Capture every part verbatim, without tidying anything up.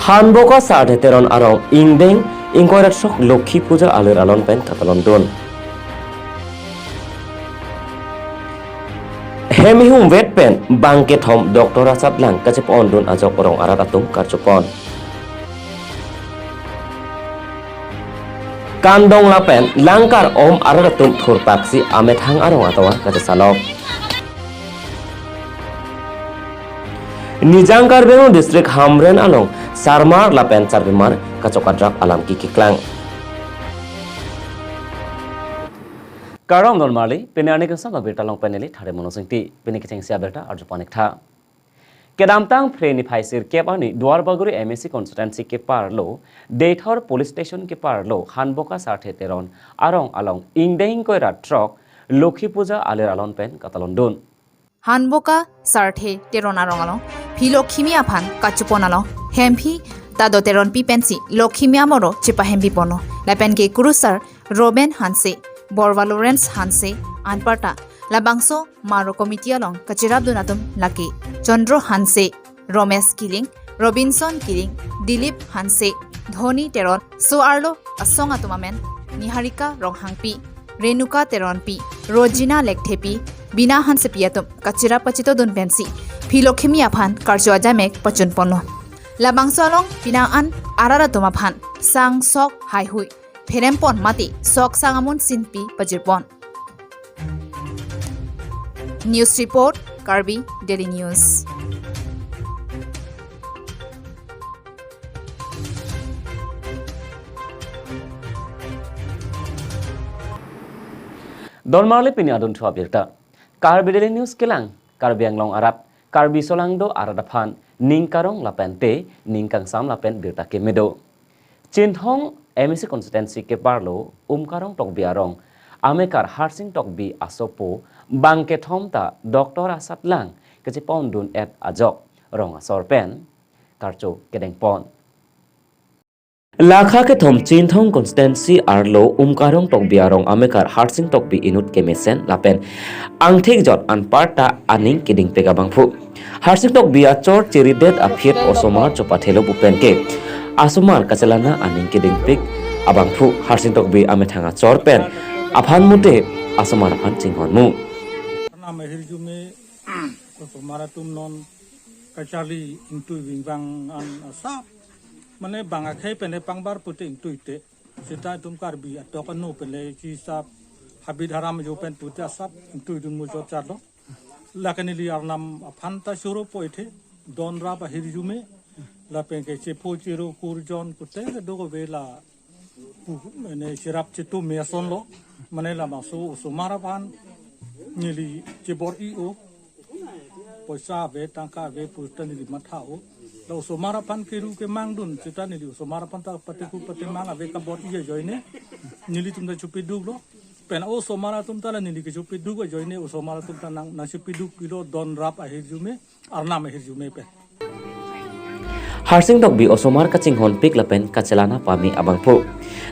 Hanboka Sarthe Teron arong ingdeng ingkoi ra throk Lokhi Puja alir alon pen katalondun. Hem ihum vet pen bangkethom Doctor Asatlang kachepondun ajok rong arat atum karchopon. Kandong lapen langkar om arat atum thurpaksi amethang arong atovar kachesalok. Nijang Karbi Anglong District Hamren along sarmar lapen sarbimar kachok kadrak alam kikeklang. Kardom don marli, pini arni kangsam abirta along pen neli Thare Mono Singti, pini kechengsi abirta arjupanik tha. Kedamtang Phre niphai sirkep arni Duarbagori M A C constituency keparlo, Deithor police station keparlo, Hanboka Sarthe Teron arong along ingdeng ingkoi ra throk Lokhi Puja alir alon pen katalondun. Hanboka Sarthe Teron arong along Phi Lokhimi aphan kachepon along Hemphi Tado Teronpi pensi Lokhimi amoro chepahempiponlo. Lapen ke kurusar Roben Hanse, Borwa Lawrence Hanse, anparta labangso Maro Committee along kachirapdun atum lake Chandro Hanse, Romesh Killing, Robinson Killing, Dilip Hanse, Dhoni Teron, so-arlo asong atum amen Niharika Ronghangpi, Renuka Teronpi, Rojina Lekthepi, Bina Hansepi atum kachirap kachitodun pensi Phi Lokhimi aphan karcho ajamek pachunponlo. Labangso along penang an arat atum aphan sang sok haihui pherempon mate sok sang amun sinpi pajirpon. News report, Karbi Daily News. Don marli pini adunthu abirta. Karbi Daily News kelang, Karbi Anglong arat, Karbi solangdo arat aphan ning karong lapen te ning kangsam lapen birta keme do. Chinthong M A C constituency keparlo Umkarong Tokbi arong amekar Harsing Tokbi asopo bangkethom ta Doctor Asatlang kachepondun et ajok rong asor pen karcho kedengpon. Lakha kethom Chinthong constituency arlo Umkarong Tokbi arong amekar Harsing Tokbi inut kemesen lapen angthek jot anparta aning kedingpek abangphu. Harsing Tokbi achor chiridet aphi osomar chopathelo pu pen ke asomar kachelana aning kedingpek abangphu. Harsing Tokbi amethang achor pen aphan mute asomar aphan chinghonmu. Arnam ahirjume osomar atum non kacharli ingtui vingvang an asap. Mane bang akhei pen pangbar pute ingtui te. Seta itum Karbi atok anu pen le chisap habit haram jo pen pute asap ingtuidun mujot charlo. Lake neli Arnam aphan ta choropo ethe, don rap ahirjume, lapen ke chepho chero kurjon kute kedo kave la pu, mane chirap chetum me asonlo, mane labangso osomar aphan neli chebor-i-o, poisa ave, tangka ave, puta neli matha-o. La osomar aphan keru kemangdun, seta neli osomar aphan ta pateku patemang ave kabor-i ajoine, nelitum ta chopiduklo. Pen osomar atum ta la neli kechopiduk ajoine osomar atum ta nang, nangchopiduk pilo, don rap ahirjume, Arnam ahirjume pen. Harsing Tokbi osomar kachinghonpik lapen kachelana pame abangphu.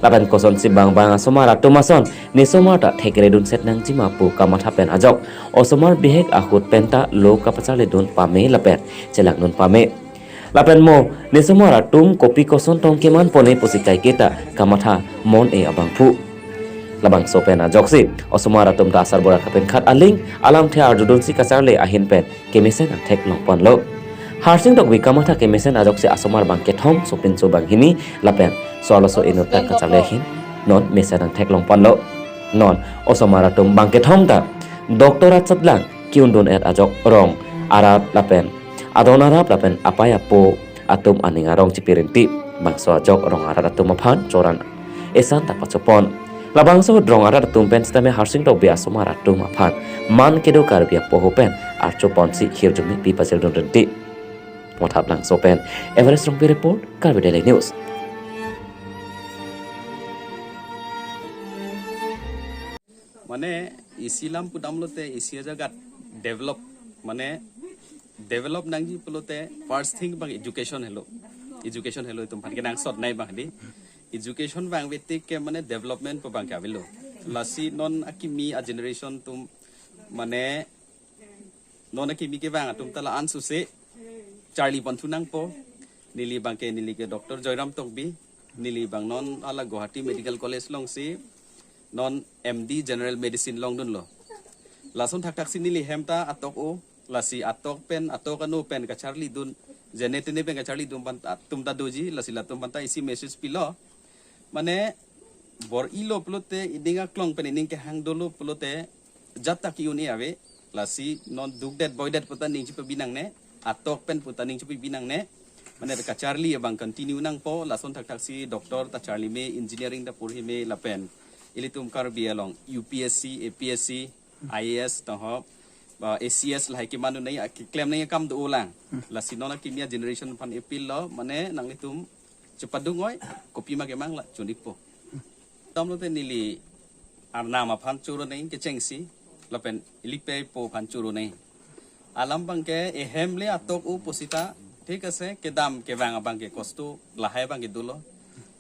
Lapen kosonsi bang bang asomar atum ason ne somar ta thekredun set nangjima pu kamatha pen ajok osomar bihek ahut pen ta lo kapacharlidun pame lapen chelangdun pame. Lapen mo ne somar atum kopi koson tong keman pone pusi kaiketa kamatha mon-e abangphu. Labangso pen ajoksi osomar atum ta asarbura kapenkhat aling alamthe arjudunsi kacharli ahin pen kemesen angthek longponlo. Harsing Tokbi kamatha kemesen ajoksi asomar bangkethom sopinso banghini lapen so-arloso inut ta kacharli ahin non mesen angthek longponlo. Non osomar atum bangkethom ta Doctor Asatlang ke-undun et ajok rong arat lapen adon arap lapen apei apo atum aning arong chipirinti. Bangso ajok rong arat atum aphan choran esan ta pachopon. Labangso ahut rong arat atum pen sitame Harsing Tokbi asomar atum aphan man kedo Karbi apoho pen archoponsi hirjume pi pacherdun rinti. Mothap Langso pen Everest Rongpi report, Karbi Daily News. Mane isi lam pudamlote isi ajagat develop, mane develop nangji pulote first thing bang education helo. Education helo itum aphan kenangsot nai bang di. Education bang vetik ke mane development pu bang ke avelo. Lasi non akimi a generation atum mane non akimi kevang atum ta la-an suse charlipon thu nangpo. Neli abangke neli ke Doctor Joyram Tokbi. Neli abang non hala Guwahati Medical College alongsi non M D General Medicine longdunlo. Lason thakthaksi neli hem ta atok-o, lasi atok pen, atok ano pen kacharlidun, jene tene pen kacharlidun aphan atum ta doji, lasi latum aphan ta isi message pilo. Mane bor-ilo pulote, ining aklong pen ining kehang dolo pulote, jat ta ki-un-e ave, lasi non dukdet boidet puta ning chipabi nangne, atok pen puta ning chipabi nangne. Mane kacharli abang continue nangpo, lason thakthaksi doctor ta charli me, engineering ta porhi me lapen ilitum Karbi along U P S C, A P S C, I A S tohop, ba A C S lahai keman nai, keklem nai akam do-olang. Lasi non akimi a-generation aphan appeal lo, mane nanglitum chepadung oi, kopima kemang la chun-ikpo. Damlo te neli arnam aphan choro nai kechengsi, lapen ili pei po aphan choro nai. Alam abangke ehem le atok-o pusita, thik ase, kedam kevang abangke kosto lahai abangke dolo.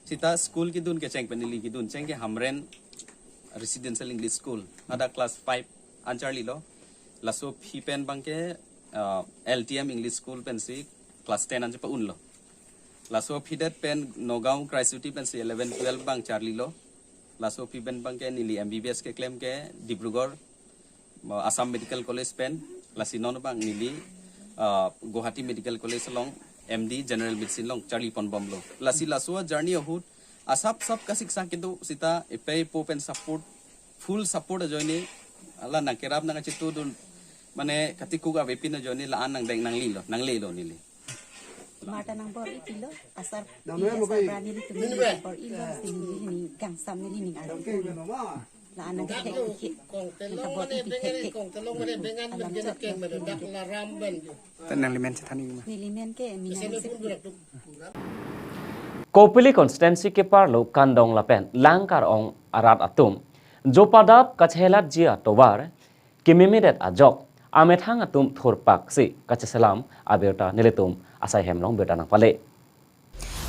Sita school kedun kecheng pen neli kedun cheng ke Hamren Residential English School, hadak class five an charlilo. Laso aphi pen abangke, ah, L T M English School pensi class ten an chepa-unlo. Laso aphi det pen Nagaon Christ Society pensi eleven twelve abang charlilo. Laso aphi pen abangke neli M B B S keklem ke Dibrugarh, ah, Assam Medical College pen, lasi non abang neli, ah, Guwahati Medical College along M D General Medicine along charli ponbomlo. Lasi laso a-journey ahut asap sap kasiksak kedo sita epei po pen support, full support ajoine, hala nangkerap nangkachetongdun, mane katikuk avepin ajoine la-an nangdeng nanglelo, nanglelo neli. Mata nang bor-ipilo, asar, Dame pi asar mokai. Berani nelitum bor-ilo, si neli ning gangsam neli ning aro. Oke, mama. La-an nang kethek kethek. Nang bor-ipi kethek. Alam chot. Tan nanglimen chethan-ik ma? Nelimen ke Minang Singh. Kopili constituency keparlo Kandong lapen Langkarong arat atum jopadap kachelatji atovar kememedet ajok amethang atum thurpaksi kacheselam abirta nelitum asai hem along birta nangpale.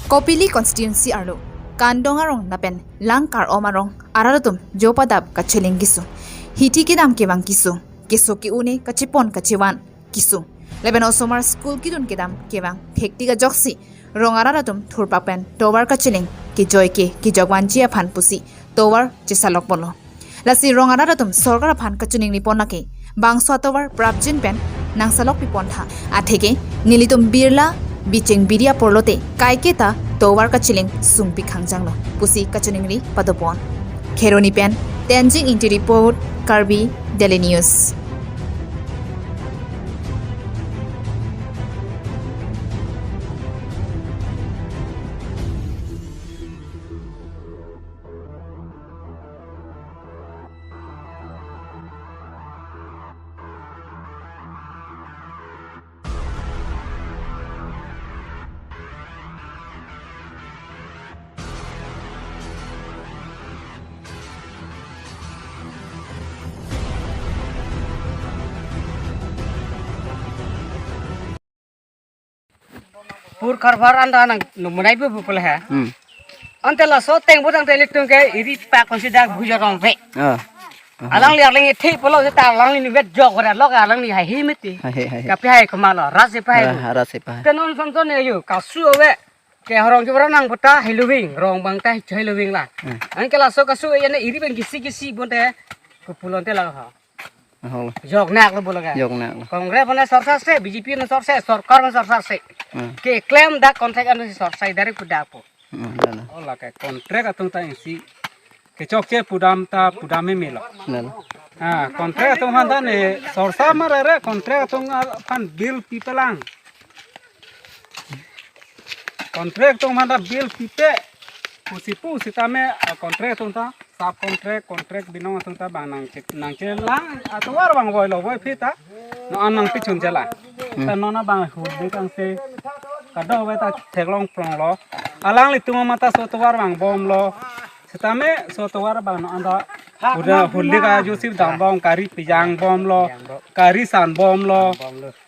Kopili constituency arlo Kandong arong lapen Langkarong arong arat atum jopadap kacheling keso, hithi kedam kevang keso, keso ke-une kachepon kachevan keso, lapen osomar school kedun kedam kevang thektik ajoksi rong arat atum thurpak pen tovar kacheling kejoi ke kejokvanji aphan pusi tovar chesalok ponlo. Lasi rong arat atum sorkar aphan kachiningri pon lake bangso atovar prapjin pen nangsalok pipon tha. Atheke nelitum birla bicheng biri apor lote kaiketa tovar kacheling sungpi khangjanglo pusi kachiningri padopon. Kheroni pen Tenzing Ingti report, Karbi Daily News. Pur karbar anda nang numunai bu bu pula ha. Hmm. Ante laso teng bu tang telik tung ke iri pak konsi dak bujor rong pe. Ah. Aha. Alangli arleng ithe pulo seta alangli ni vet jok ora lok alangli hai hi miti. Hai, hai, hai. Kapi hai kemalo, ras si pai. Ah, ras si pai. Tenon son son ya yu, kasu ave. Ke horong ke orang nang puta hai luving, rong bang ta hai luving la. Hmm. Anke laso kasu ya ne iri bang kisi kisi bonte. Kupulon te la ha. Ahol. Jok nak lo bolaga. Jok nak lo. Congress pona sorsa se, B J P na sorsa, sorkar na sorsa se. Hmm. Keklem dak contract anu si sorsa dari pudapo. Hmm, lalo. Ola ke contract atum ta isi kechokche pudam ta pudam me melo. Lalo. Ah, contract atum han ta ne sorsa marere contract atum aphan bill pipelang. Contract atum han ta bill pipe. Pusi pu sitame, ah, contract atum ta sub contract, contract binong atum ta bang nang cek, nang cek lang, atovar bang voi lo, voi phi ta, no an nang pichun jela. Hmm. Ta nona bang hudi kang se, kado ve ta theklong prong lo. Alanglitum mata so tovar bang bom lo. Sitame so tovar bang no anda, udah hudi ka ju sip dam bom, kari pijang bom lo, kari san bom lo.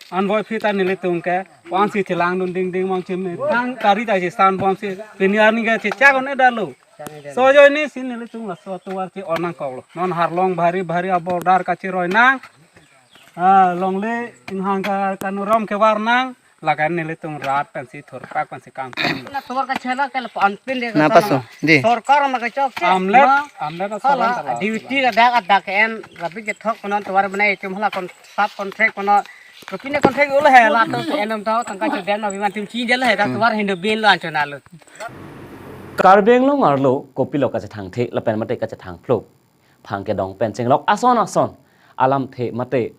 An voi phi ta nelitum ke, wan si chelang dun ding ding mang chim. Tang kari ta si san bom si, pini arni ke chechak on edalo. So joine si nelitum laso tovar ke on nangkok lo. Non harlong bhari bhari a border kachiroi nang. Ah, longle inghang ka kanurom kevar nang. Lakan nelitum rat pensi thurpak pensi kangpon lo. Na tovar kachela ke lapu anpin de Na paso, di. Sorkar ma kachok che. Amlet, amlet na Kala saran tala. Duty ka dak dak en rapi ke thok konon tovar bnai chum hala kon sub contract kono. Rupine contract ul he la to en dam to tangka chu den ma biman tim chi jel he dak tovar hindo bin lo anchona lo. Karbi Anglong arlo kopilo kachethangthe lapen mate kachethangphlok. Phang kedong pen chenglok ason ason alamthe mate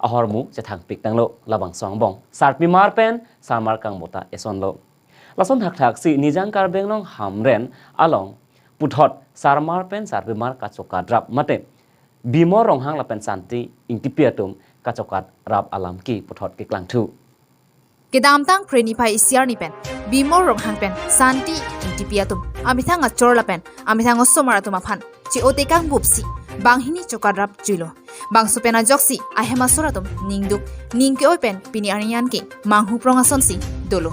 ahormu chethangpik tanglo labangso angbong sarpimar pen sarmar kangbota esonlo. Lason thakthaksi Nijang Karbi Anglong Hamren along puthot sarmar pen sarpimar kachokadrap mate Bimol Ronghang lapen Santi Ingtipi atum kachokadrap alam ke puthot keklangthu. Kedamtang Phre niphai isi arni pen Bimol Ronghang pen Santi Ingtipi atum amethang achor lapen amethang osomar atum aphan chi-ote kangbupsi banghini chokadrap juilo. Bangso pen ajoksi ahem asor atum ningduk ning ke-oi pen pini arni an ke manghuprong asonsi dolo.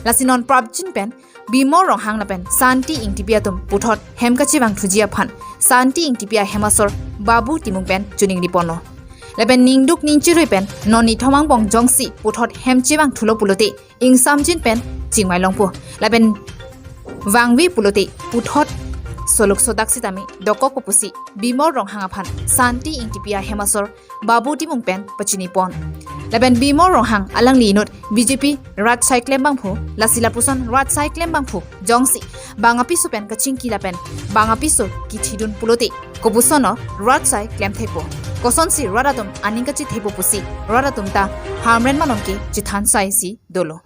Lasi non prapjin pen Bimol Ronghang lapen Santi Ingtipi atum puthot hem kachevangthuji aphan Santi Ingtipi ahem asor Babu Timung pen choningri ponlo. Lapen ningduk ning chirui pen non nithom angbong jongsi puthot hem chevangthulo pulote ingsamjin pen chingvai longpo. Lapen vangve pulote puthot soluk sodak sitame dokokpo pusi Bimol Ronghang aphan Santi Ingtipi ahem asor Babu Timung pen pachini pon. Lapen Bimol Ronghang alangli inut B J P rat asai klem bangphu, lasi lapuson rat asai klem bangphu jongsi bang apiso pen kachingki lapen bang apiso kithidun pulote kopuson rat asai klem thekpo. Kosonsi rat atum aning kachethekpo pusi rat atum ta Hamren malom ke chethan saisi dolo.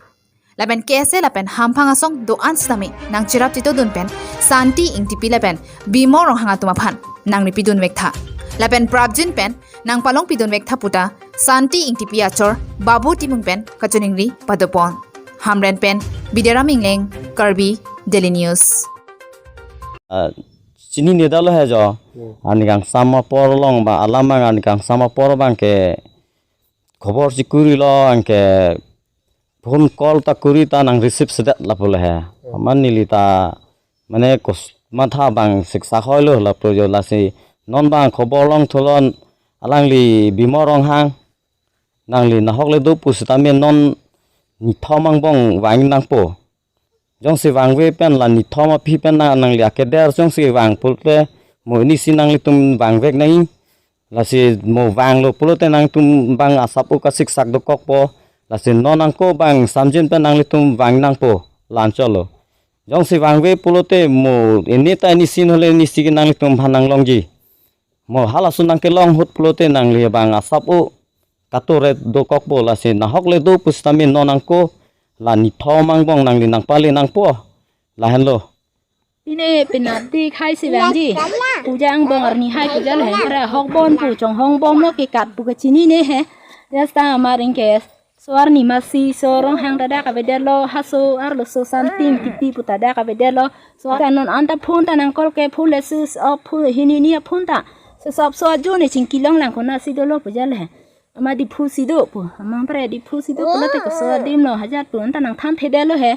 Lapen K S A lapen hamphang asong do-an sitame nangcherap chitodun pen Santi Ingtipi lapen Bimol Ronghang atum aphan nangripidun vektha. Lapen prapjin pen nangpalongpidun vektha puta Santi Ingtipi achor Babu Timung pen kachoningri padopon. Hamren pen Bidaram Ingleng, Karbi Daily News. Chini nedalo he jo. Ani kangsam apor along ba alam abang ani kangsam apor abang ke khobor chikuri lo anke phone call ta kuri ta nang receive sedet lapu le he. Amat neli ta mane kos matha bang siksa hoi lo lapu jo lasi non bang khobor longthulo alangli Bimol Ronghang nangli nahok le do pusitame non nithom angbong vang nangpo. Jongsi vangve pen la nithom aphi pen nang nangli akeder jongsi vang pulote mo inisi nanglitum vangvek nang. Lasi mo vanglo pulote nangtum bang asap u kasiksak dokokpo. Lasi non angko bang samjin pen nanglitum vang nangpo la anchot lo. Jongsi vangve pulote mo ini ta inisi hole inisi ke nanglitum aphan nanglongji. Mo halaso nangkelong ahut pulote nangli bang asap u katore dokokpo lasi nahok le do pusitame non angko la nithom angbong nangli nangpale nangpo lahenlo. Pine pinati khai si bangji. Puja angbong arni hai puja le hengkre hok bon pu chonghong bom lo ke kat pu kachini ne he. Jasta amar ingke so arni masi so Ronghang ta dak avedetlo haso arloso Santi Ingtipi pu ta dak avedetlo. So ta non anta phone ta nang call ke phone le switch off phone hini ni phone ta. So sop so ajo ne chingki long lang kona si dolo puja le he. Ama Diphu si do pu, amang pre Diphu si do pu lote koso adim lo hajat pu anta nang than thedetlo he.